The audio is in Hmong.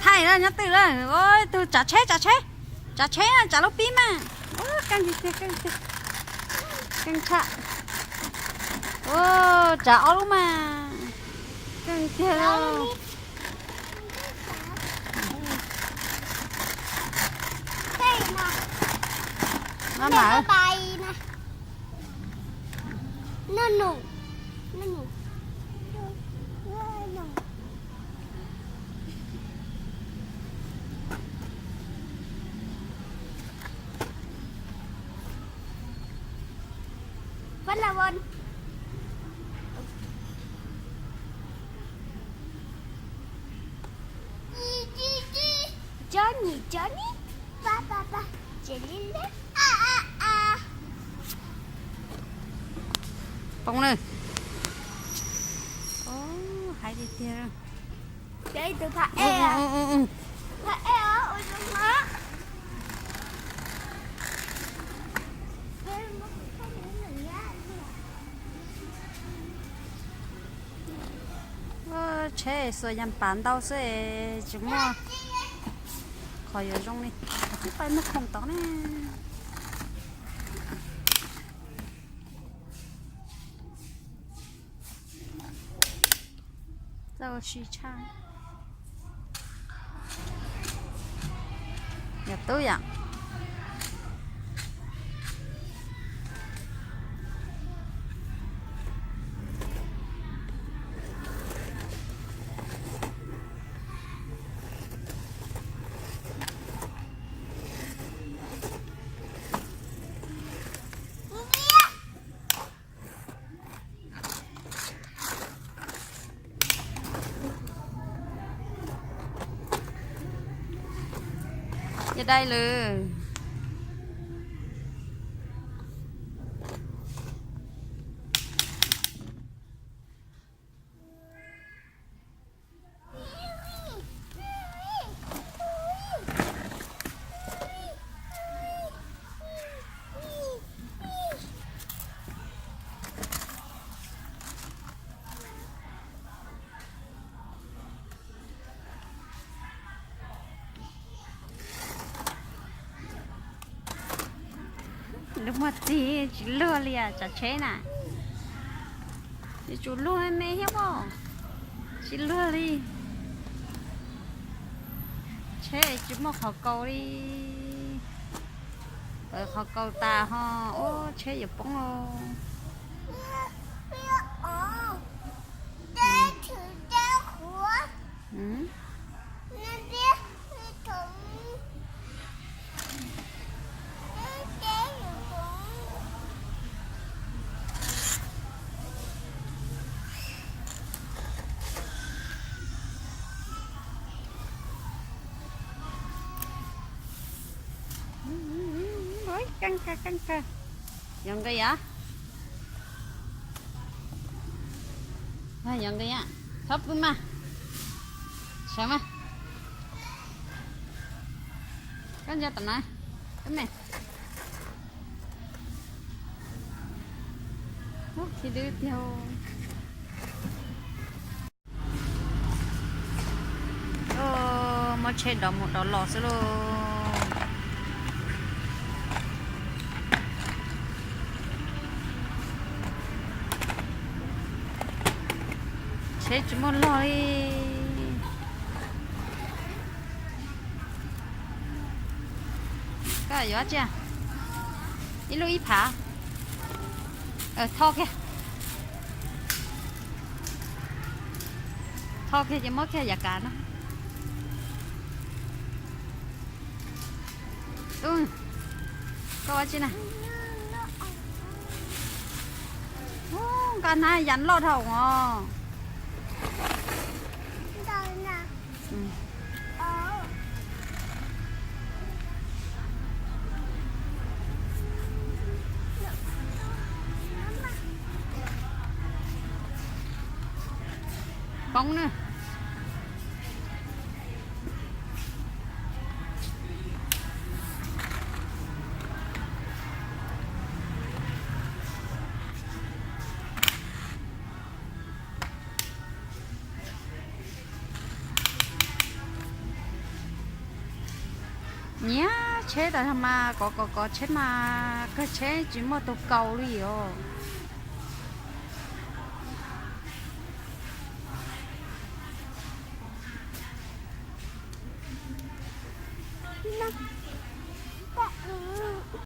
Thaij na nyob twg na, tus tsav tsheb, tsav tsheb, tsav tsheb na, tsav lub pib mas. Keej tiag, keej tiag, keej tshaj. Tsav ob lub mas, keej tiag. Johnny, Johnny, pa pa pa, tsev li leb. Poob na. Hais tiag tiag. Peb tus phab ej, phab ej ua zoo na. Tsheb xuas yas pas ntau xwb es tsis muaj qhov yuav zoo li. Twb pais muag khoom tod ne. Txaus ntshai. Yog tub yom. Yog dai lawm. Lub muag txig tsis luag li, tsav tsheb na. Yuav tsum luag me me thiab pob, tsis luag li. Tsheb tsis muaj qhov kaus li. Pawv qhov kaus tas ho, ub, tsheb yuav poob os. Keej kawg, keej kawg. Yog nqis os. Yog nqis os. Txhob pw mas. Sawv mas. Koj nco tom na. Koj me. Ub, khi dwb tiag. Muab tsheb dov mus dov los xwb lauj. Tsheb tsis muaj log li. Koj yuav tsi? Ib lub ib phav. Tho kiag. Tho kiag ces muab kiag yav kav no. Koj ua tsi na? Nqa hnab yas loj dhau os. Poob na. Nyiam tsheb tas mas kov kov kov tsheb mas kawg tsheb tsis muaj tus kaus li os.